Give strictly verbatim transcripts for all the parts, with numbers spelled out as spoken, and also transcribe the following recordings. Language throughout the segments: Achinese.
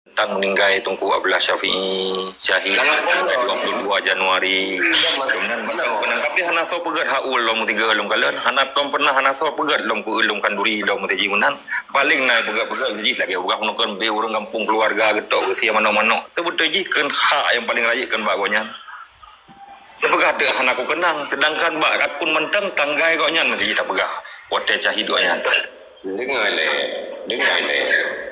Teuntang meuninggai Teungku Abdullah Syafi'i, syahid tanggal dua puluh dua Januari. Kemudian, tapi hana soe peugét hak ulôn tiga lôn kalon, hana tom pernah hana soe peugét lôn keu ulôn khanduri lôn meuteujih meunan. Paléng na peugét-peugét jih lagée ureuëng nukon bé ureuëng gampông keuluwarga geutok geusie manok-manok. Teubeutôi jih kheun hak nyang paléng rayeuk kheun bak gobnyan. Teupeugah deuh hana kukeunang, seudangkan bak akun mantong tanggai gobnyan meuteujih tapeugah watée syahid gobnyan. Deungoe lé, deungoe lé.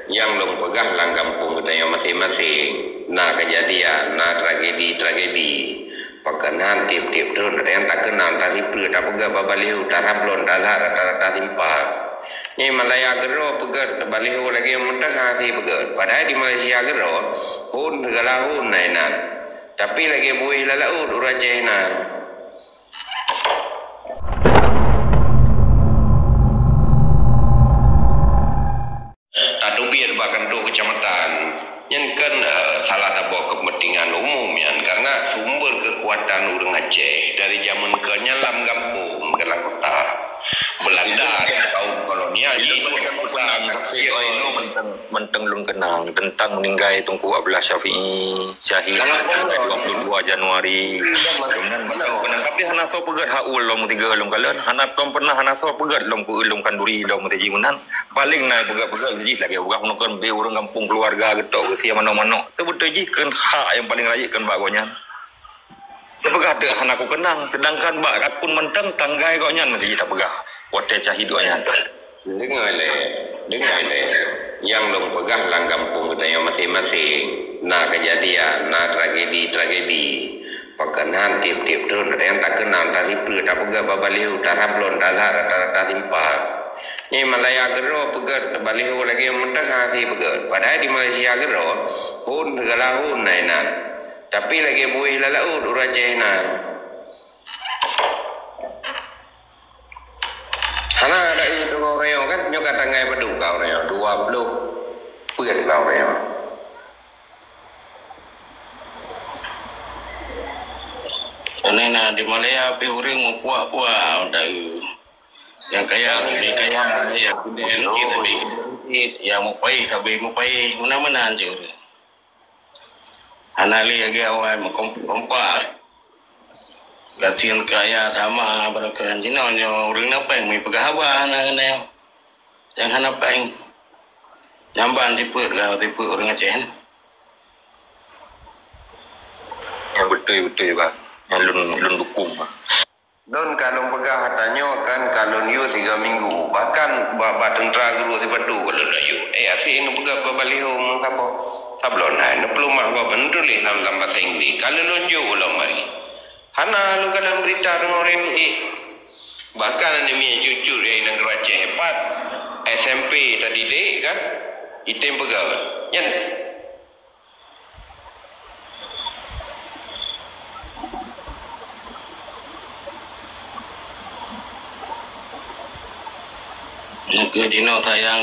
Nyang lôn peugah lam gampông geutanyoe maséng-maséng na keujadian, na tragedi-tragedi. Pakon han tieb-tieb thon nyang takeunang, tasipeue, tapeugah bak baliho, tasablon, talhak rata-rata simpang. Nyoe Malaya keudroe peugét baliho lagée mantong hase peugét. Padahai di Malaysia keudroe hon sigala hon na inan. Tapi lagée buéh lam laôt ureuëng Aceh nyan. Tateubiet bak kantô keucamatan. Nyan kan, eh, salah saboh keupeuntengan umum nyan, karena sumber keukuatan ureuëng Aceh dari jameun keu nyan lam gampông, bukan lam kota. Belanda dan kaum kolonial di kota. Mantong lôn keunang teuntang meuninggai Teungku Abdullah Syafi'i, syahid tanggal dua puluh dua Januari. Kemudian, tapi hana soe peugét hak ulôn tiga lôn kalon, hana tom pernah hana soe peugét lôn keu ulôn khanduri lôn meuteujih meunan. Paléng na peugét-peugét jih lagée ureuëng nukon bé ureuëng gampông keuluwarga geutok geusie manok-manok. Teubeutôi jih kheun hak nyang paléng rayeuk kheun bak gobnyan. Teupeugah deuh hana kukeunang, seudangkan bak akun mantong tanggai gobnyan meuteujih tapeugah watée syahid gobnyan. Deungoe lé, deungoe lé. Nyang lôn peugah lam gampông geutanyoe maséng-maséng na keujadian, na tragedi-tragedi. Pakon han tieb-tieb thon nyang takeunang, tasipeue, tapeugah bak baliho, tasablon, talhak rata-rata simpang. Nyoe Malaya keudroe peugét baliho lagée mantong hase peugét. Padahai di Malaysia keudroe hon sigala hon na inan. Tapi lagée buéh lam laôt ureuëng Aceh nyan. Hana ada eu teungoh uroe nyoe kan, nyoe ka tanggai padub ka uroe nyoe, dua ploh peuet ka uroe nyoe. Karena na di Malaya pih ureuëng meupuak-puak ada eu. Nyang kaya sabe kaya, nyang keudeh sabe keudeh, nyang meupaih sabe meupaih, meunan-meunan jih ureuëng. Hana lé lagée awai meukompak-kompak. Gasien kaya sama, beureukan jinoe nyoe ureuëng na péng meupeugah haba hana keuneuk. Nyang hana péng. Nyang ban sipeuet ka sipeuet ureuëng Aceh nyan. Nyang beutôi-beutôi, Bang. Nyang lôn, lôn dukung, Bang. Lôn ka lôn peugah ata nyoe kan ka lôn yue siga minggu. Bahkan bak, bak teuntra guru sipatu ka lôn yue. Eh, asyik neupeugah bak baliho meusaboh. Sablon hai, neupeuleumah bak neutuléh lam, lam bahasa Inggris. Ka lôn yue ulôn mari. Hana lôn kalon beurita deungoe ureuëng miet. Bahkan aneuk miet cut-cut di nanggroe Aceh pat, S M P tadidik kan, item peugah. Nyan. Nyang keu jinoe sayang,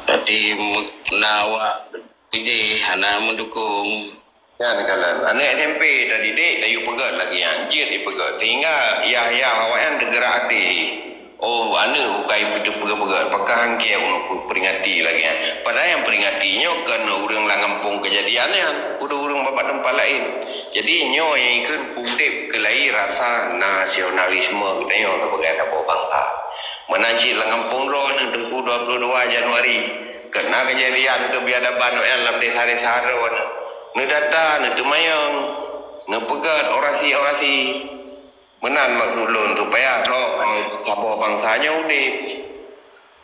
berarti na awak P J hana meudukung. Nyan kalon, aneuk S M P tadidik, tayue peugét lagée nyan, jeuet jipeugét. Sehingga yah-yah awaknyan teugeurah até. Oh, aneuk bukai peugét-peugét, pakon han keu ureuëng peuringati lagée nyan. Padahai nyang peuringati nyoe kon ureuëng lam gampông keujadian nyan, ureuëng-ureuëng bak teumpat laén. Jadi, nyoe nyang ikheun peudeb keulai rasa nasionalisme geutanyoe sibagai saboh bansa. Meunan cit lam gampông droeneuh Teungku dua puluh dua Januari, keu na keujadian keubiadaban Noel lam desa-desa droeneuh. Neudata, neuteumanyong, neupeugét orasi-orasi. Meunan maksud lôn, supaya droe saboh bansa nyoe udeb.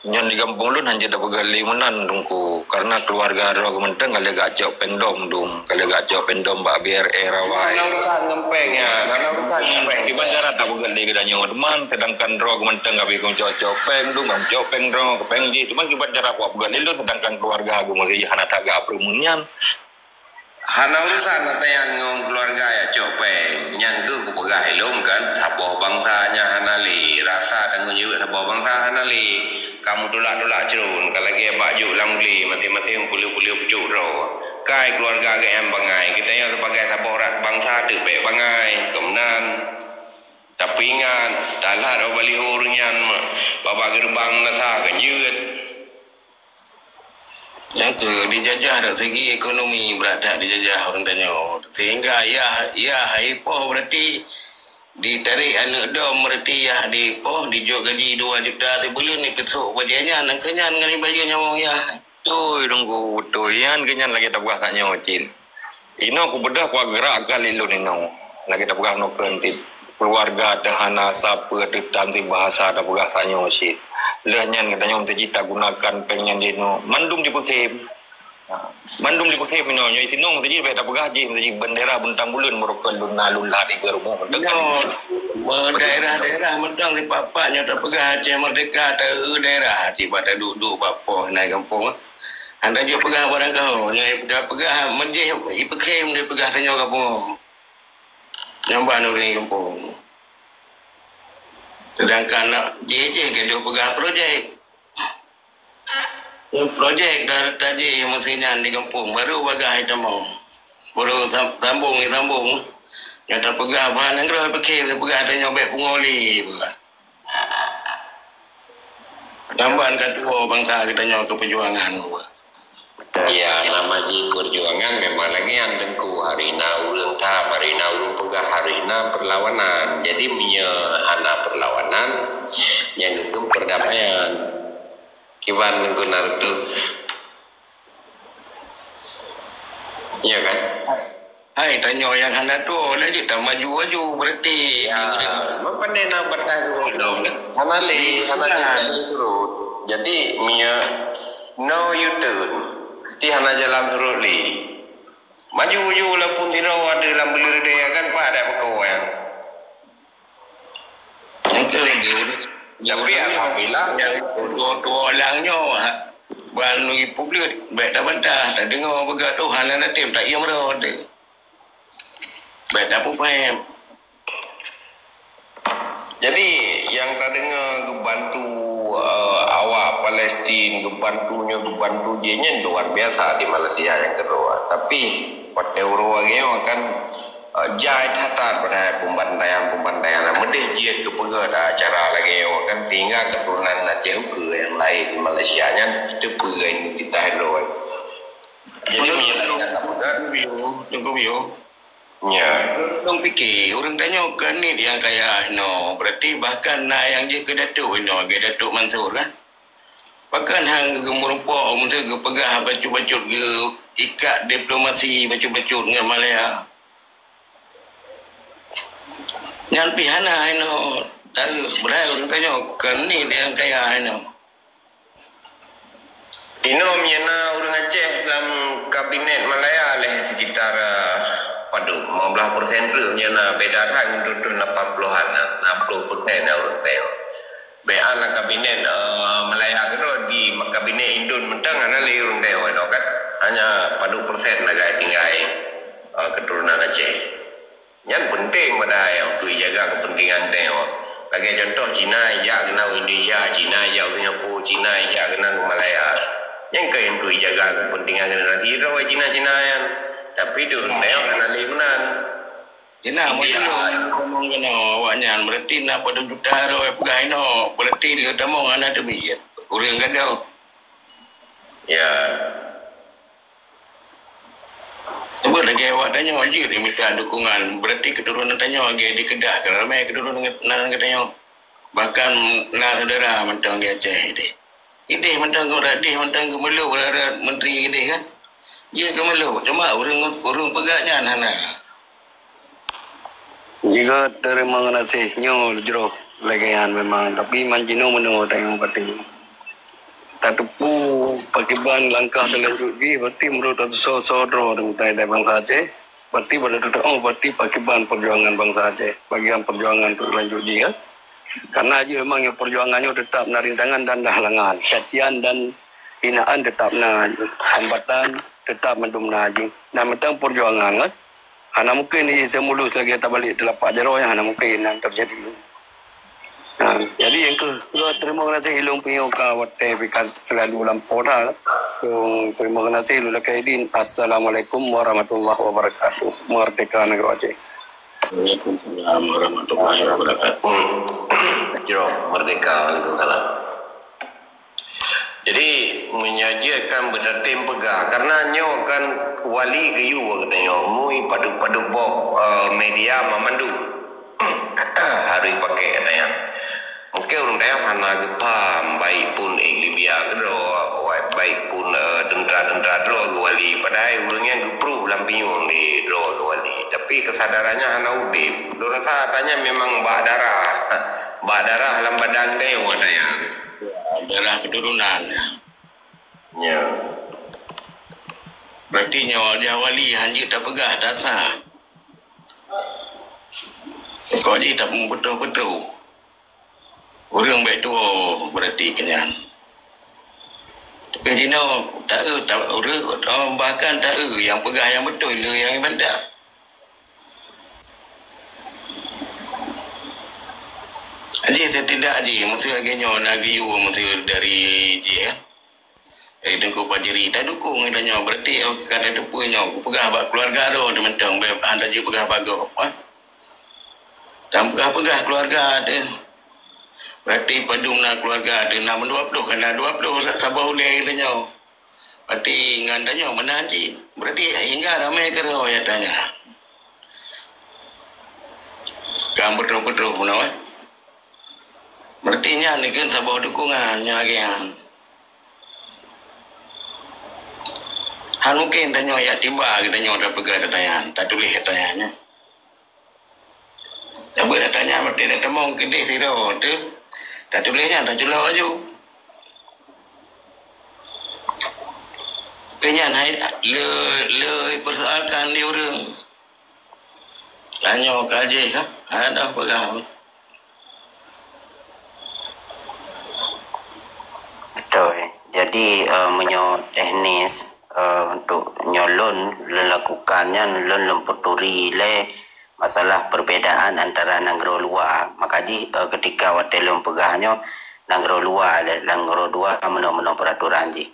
Nyan di gampông lôn hanjeuet tapeugét lé meunan, Teungku, karena keuluwarga droe geumeuteng ka lheueh geucok péng dom dum, ka lheueh geucok péng dom bak B R A Rawai. Hana urusan ngon péng nyan, hana urusan ngon péng. Kiban cara tapeugét lé geutanyoe teuma, seudangkan droe geumeuteng ka bri geucok-cok péng dum, geucok péng droe, péng jih, teuma kiban cara kupeugét lé lôn, seudangkan keuluwarga geumeuteng hana that geuapruem ngon nyan. Hana urusan ata nyan ngon keuluwarga nyang cok péng. Nyan keuh kupeugah ilôn kan, saboh bansa nyan hana lé. Rasa tanggong jaweueb saboh bansa hana lé. Ka meutulak-tulak cron, ka lagée bak jok lam glé, maséng-maséng puléh-puléh pucok droe. Kai keuluwarga geuh nyang bangai, geutanyoe sibagai saboh rat bansa teuk bék bangai. Keu meunan, tapeuingat, talat bak baliho ureuëng nyan, bak, bak geureubang madrasah kan jeuet. Nyang keu dijajah dari segi ekonomi, brat that dijajah ureuëng tanyoe. Sehingga yah, yah ipoh berarti ditarik aneuëk dom, berarti yah dipoh, dijok gaji dua juta sibuleuen, ipeusok bajée nyan, nangkeu nyan ngon ibayeue nyawöng yah. Beutôi, Teungku, beutôi. Nyan keu nyan lagée tapeugah tanyoe cit. Inoe kubeudôh kugerak kali lôn inoe. Lagée tapeugah noe keu entit. Keuluwarga teuh hana sapeue teuh tam sibahasa tapeugah tanyoe cit. Lheueh nyan geutanyoe meusaji tagunakan péng nyan jinoe. Mandum dipeukhem. Ha. Mandum dipeukhem inoe. Nyoe sinong meusaji bèk tapeugah jih meusaji bendera bintang buleuen meurokon lôn na lôn lhah di rumoh. Inoe, me-, daerah-daerah mantong sipak-pak nyoe tapeugah Aceh Merdeka, ta-eu daerah, tiba taduek-duek bak poh na gampông. Hana jeuet peugah barang kau, nyoe ida peugah meujih ipeukhem dia peugah tanyoe kamoe. Nyang ban ureuëng gampông. Sedangkan nak jih-jih gadoh peugah projek. Nyang projek dah tajih meuseuti nyan di gampông, baru bagah itamong. Baru sam-, sambung, sambung. Nyang tapeugah bah nanggroe ipeukhem, peugah tanyoe bèk pungo lé, peugah. Lamban ka tuwoe bansa geutanyoe keu peujuangan. Ya, nama jih peujuangan memang lagée nyan Teungku. Hari na ureuëng tham, hari na ureuëng peugah, hari na perlawanan. Jadi meunyoe hana perlawanan, nyang geukheun perdamaian. Kiban Teungku na reutôh. Ya kan? Hai, tanyoe nyang hana tuwoe, laju tamaju-aju, berarti. Ya, meupanai na batas ureuëng. Hana lé, hana jalan surut. Jadi, meunyoe no U-turn, ti hana jalan surut lé. Maju-maju walaupun sidroe ada lam beuleureudée kan, pat ada peukoe. Tapi alhamdulillah. Nyang tuwoe-tuwoe lang nyoe, ha, ban publik, bèk tabantah, tadeungoe peugah tuhan hana tem, tak iya meurot. Bèk tapeuphém. Jadi, nyang tadeungoe geubantu, eh, awak Palestin, geubantu nyoe, geubantu jih nyan luar biasa di Malaysia nyang keudroe. Tapi, watée uroe lagée nyoe kan, eh, jai that-that padahai pembantaian-pembantaian. Meudeh jeuet geupeugét acara lagée nyoe kan, sehingga keturunan Aceh ukeue nyang laén di Malaysia nyan teupeue identitas droe. Jadi, meunyoe lagée nyan tapeugét. Teungku Bio, Teungku Bio. Ya. Lôn pike, ureuëng tanyoe kon niet nyang kaya inoe. Berarti bahkan na nyang jeuet keu Datuk inoe, lagée Datuk Mansur kan. Pakon han geumeurumpok, meuseu geupeugah bacut-bacut geuikat diplomasi bacut-bacut ngon Malaya. Nyan pih hana inoe, dari berai ureuëng tanyoe kon niet nyang kaya inoe. Inoe meunyoe na ureuëng Aceh lam kabinet Malaya lé sekitar, eh, padub, lima belas persen treuk meunyoe na, beda that ngon droe-droe lapan puluhan, enam puluh persen na ureuëng Aceh. Bèk an lam kabinet, eh, Malaya keudroe di kabinet Indon mantong hana lé ureuëng Aceh inoe kan. Hanya padub persen lagée tinggai, eh, keturunan Aceh. Nyan penting padahai untuk ijaga kepentingan tanyoe. Lagée contoh, Cina ijak keunan u Indonesia, Cina ijak u Singapura, Cina ijak keunan u Malaya. Nyan keuh untuk ijaga kepentingan generasi droe Cina-Cina nyan. Tapi di ureuëng tanyoe hana lé meunan. Cina meunan ngomong keunoe awaknyan, berarti na padub juta droe peugah inoe, berarti lheueh tamong hana teubiet. Ureuëng gadôh. Ya. Sebab lagée awak tanyoe jeuet mita dukungan, berarti keturunan tanyoe lagée dikedah, keu ramé keturunan geutanyoe. Bahkan na syedara mantong di Aceh ideh. Ideh mantong geuradeh mantong geumeulôk rara menteri ideh kan. Jeuet geumeulôk, cuma ureuëng, ureuëng peugah nyan hana. Juga terima kasih nyoe jroh lagée nyan memang, tapi man jinoe meunoe tanyoe batin. Tateupeue pakiban langkah seulanjut jih, berarti meunurot soe-soe droe dan bansa Aceh, berarti pada tutoe, berarti pakiban perjuangan bansa Aceh, bagian perjuangan untuk lanjut jih, ya. Karena jih memang nyang perjuangan nyoe tetap na rintangan dan halangan, cacian dan hinaan tetap na, hambatan tetap mandum na jih. Nah, mantong perjuangan kan, hana mungkin jih semulus lagée tabalek teulapak jaroe, hana mungkin nan terjadi. Nah, jadi nyang keu, terima kasih ilong punya ka watée pikat selalu lampu dah. Terima kasih lula kaidin. Assalamualaikum warahmatullahi wabarakatuh. Merdeka negara Aceh. Waalaikumsalam warahmatullahi wabarakatuh. Jroh, merdeka, waalaikumsalam. Jadi, meunyoe jeuet kan beutatem peugah, karena nyoe kan wali geuyue geutanyoe, mui padub-padub boh, eh, media mamandum harus pakai geutanyoe. Mungkin ureuëng dayah hana geupaham, baik pun ék Libya keudroe, baik pun, eh, tentara-tentara droe geuwali, padahai ureuëng nyan geupruh lam pinyueng di droe geuwali. Tapi kesadarannya hana udeb. Lôn rasa geutanyoe memang bak darah, bak darah lam badan geutanyoe geutanyoe. Darah keturunan. Ya. Berarti nyoe dia wali hana jeuet tapeugah tasa. Kok jih tapeubeutôi-beutôi. Ureuëng bèk tuwoe berarti keunyan. Tapi jinoe taeu, ta-, ureuëng, oh, bahkan taeu nyang peugah nyang beutôi le nyang mantap. Jadi setidak jih, mesti lagèe nyoe na geuyue, mesti dari jih, ya. Dari Teungku Fajri, tadukong tanyoe, berarti ka tateupeue nyoe, kupeugah bak keuluwarga droe teuh mantong, bèk hana jeuet peugah bak gob, eh. Dan peugah-peugah keuluwarga teuh. Berarti padum na keuluwarga teuh, na meudua ploh, ka na dua ploh sa-, saboh ulèe tanyoe. Berarti ngon tanyoe meunan cit. Berarti hingga ramè keudroe ya tanya. Kan beutôi-beutôi bunoe, eh. Berarti nyan ni kan saboh dukungan nyoe lagèe nyan. Han mungkin tanyoe jak timba geutanyoe tapeugah data nyan, tatuléh data nyan, ya. Tapeugah data nyan, berarti tatamong keudeh sidroe teuh, tatuléh nyan, taculo laju. Keu nyan hai le, le ipersoalkan di ureuëng. Tanyoe ka jih ka, hana peugah. Beutôi. Jadi, eh, meunyoe teknis, eh, untuk nyoe lôn, lôn lakukan nyan, lôn lôn peuturi lé masalah perbedaan antara nanggroe luwa. Maka jih, eh, ketika watèe lôn peugah nyoe, nanggroe luwa lé, nanggroe luwa meunoe-meunoe peraturan jih.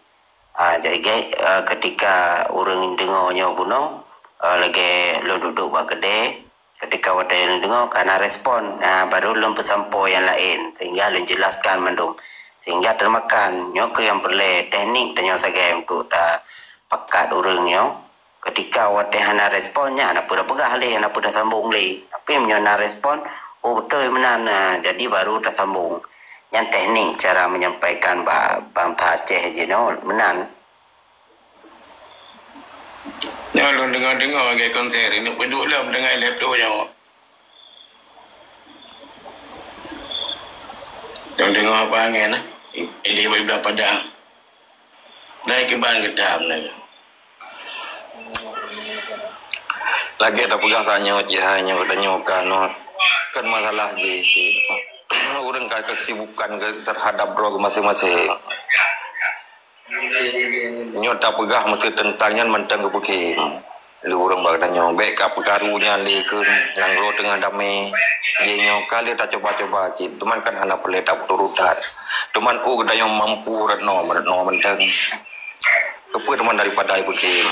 Ah, jadi, eh, ketika ureuëng deungoe nyoe bunoe, eh, lagèe lôn duek-duek bak keudè, ketika watèe lôn deungoe ka na respon, ah, baru lôn peusampoe nyang laén, sehingga lôn jelaskan mandum. Sehingga teumakan, nyoe keuh nyang peureulèe teknik tanyoe sagai untuk tapakat ureuëng nyoe. Ketika watèe hana respon, nyan hana peue tapeugah lé, hana peue tasambong lé. Tapi meunyoe na respon, oh, beutôi meunan, ah, jadi baru tasambong. Nyan teknik cara menyampaikan bak bansa Aceh jinoe meunan. Nyoe lôn deungoe-deungoe lagèe konser, ini peuduek lom deungon laptop nyoe. Lôn deungoe apa angén, eh? Idéh bak Ibrah Padang. Dai kiban geutam lagèe. Lagèe tapeugah tanyoe jih hai nyoe, tanyoe kan, kan masalah jih cit. Ureuëng ka kesibukan ke terhadap droe maséng-maséng. Nyoe tapeugah meusti teuntang nyan mantong geupeukhém. Lé ureuëng bak tanyoe, bèk ka peukaru nyan lé kheun, nanggroe teungoh damé. Jih nyoe ka lé tacoba-coba cit, teuma kan hana peureulèe tapeuturot that. Teuma oh geutanyoe mampu reutnoe, meureutnoe mantong. Keupeue teuma daripada ipeukhém?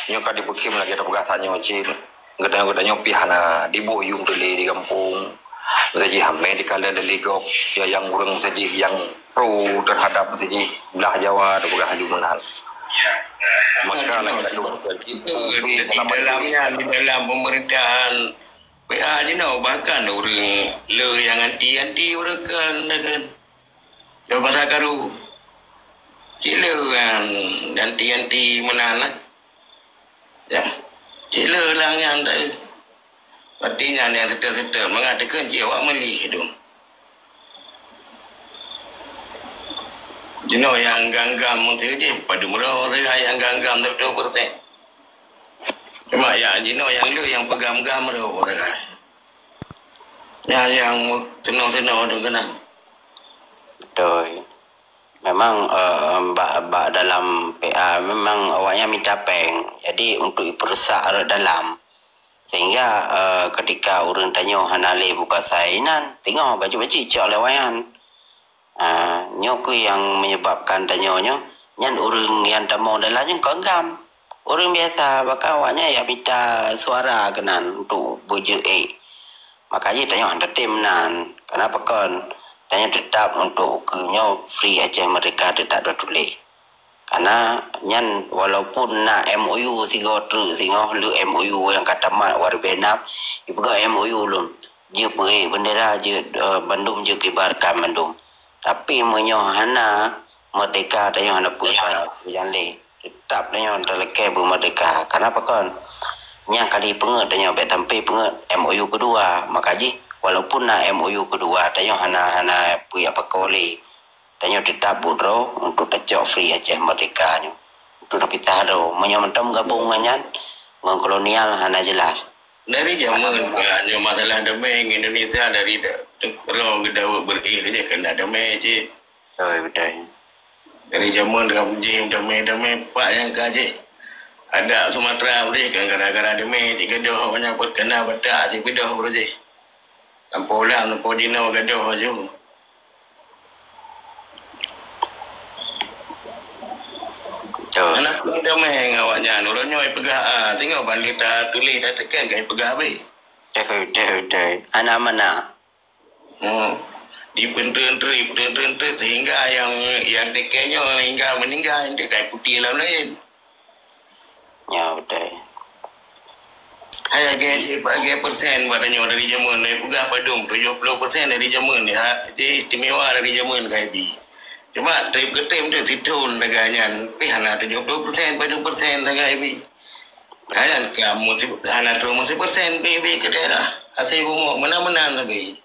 Nyoe ka dipeukhém lagèe tapeugah tanyoe cit. Geutanyoe-geutanyoe pih hana diboh yuem teuh lé di gampông. Meusaji hamé dikalon lé gob, ya nyang ureuëng meusaji nyang pro terhadap meusaji blah Jawa tapeugah laju meunan. Maka lagèe tanyoe di dalam nyan, di dalam pemerintahan P A jinoe bahkan ureuëng le nyang anti-anti ureuëng kan, kan. Dalam bahasa karu. Cit le kan anti-anti meunan lah. Ya. Cit le lah nyan tu. Berarti nyan nyang seutôt-seutôt mengatakan cit awak meulih tu. Jinoe nyang gam-gam meusti jih padum droe sagai nyang gam-gam seratus persen. Cuma ya jinoe nyang le nyang peugam-gam droe sagai. Nyang, nyang seunoh-seunoh tu keunan. Beutôi. Memang, eh, bak, bak dalam P A memang awaknyan mita péng. Jadi untuk ipeurusak rot dalam. Sehingga, eh, ketika ureuëng tanyoe hana lé buka sai inan, teungoh bacut-bacut cok lé awaknyan. Ah, nyoe keuh nyang menyebabkan tanyoe nyoe, nyan ureuëng nyang tamong dalam nyoe kon gam. Ureuëng biasa, bahkan awaknyan jak mita suara keunan untuk beujeuet ék. Maka jih tanyoe hana tatem nan. Kenapa kon? Tanyoe teutap untuk ukeue nyoe free Aceh Merdeka teutap tatuléh. Karena nyan walaupun na M O U sigoe treuk singoh, le M O U nyang ka tamat, Waribeh nam, ipeugah M O U lom. Jeuet peuék bendera, jeuet, eh, bandum jeuet kibarkan bandum. Tapi meunyoe hana merdeka, tanyoe hana peue salah. Teutap tanyoe talakée beumerdeka. Karena pakon? Nyang kali peungeut tanyoe bék sampai peungeut M O U kedua. Maka jih, walaupun na M O U kedua, tanyoe hana, hana peue jak pakoe lé. Tanyoe teutap buet droe untuk tacok free Aceh Merdeka nyoe. Untuk tapisah droe. Meunyoe mantong gabong ngon nyan, ngon kolonial hana jelas. Dari jameun ka nyoe masalah damé ngon Indonesia dari da-, roh geudawa beuréh je keunan damé cit. Beutôi, beutôi. Dari jameun ka jih damé-damé pat nyang ka jih. Adak Sumatera beudeh kan gara-gara damé cit gadoh banyak peuet kana Batak cit gadoh beudeh. Sampoe lam, sampoe jinoe gadoh aju. Betul. Anak pun damai ngon awak nyan. Uroe nyoe ipeugah A, tinggai ban lé tatuléh tateken ka ipeugah habéh. Betul, betul, betul. Hana mana. Hmm. Dipeunteun-teun, dipeunteun-teun sehingga yang, yang teken nyoe hingga meuninggai, enteuk kai putéh lam laén. Ya, betul. Hai, lagèe, lagèe persen bak tanyoe dari jameun, dari peugah padum, tujoh puluh persen dari jameun, ya, istimewa dari jameun ka ibi. Cuma trép geutem tu sithon lagèe nyan, pih hana tujoh puluh persen, padum persen lagèe ibi. Kan kamoe si-, hana turun sipersen pih ibi keu daerah. Até bumoe meunan-meunan tapi.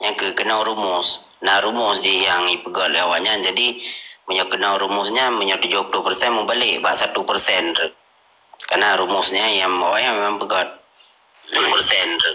Nyang keu keunong rumus. Na rumus jih nyang ipeugöt lé awak nyan. Jadi, meunyoe keunong rumus nyan, meunyoe tujoh puluh persen mubalek bak satu persen tu. Karena rumus nyan nyang awak nyan memang peugöt. Satu persen tu.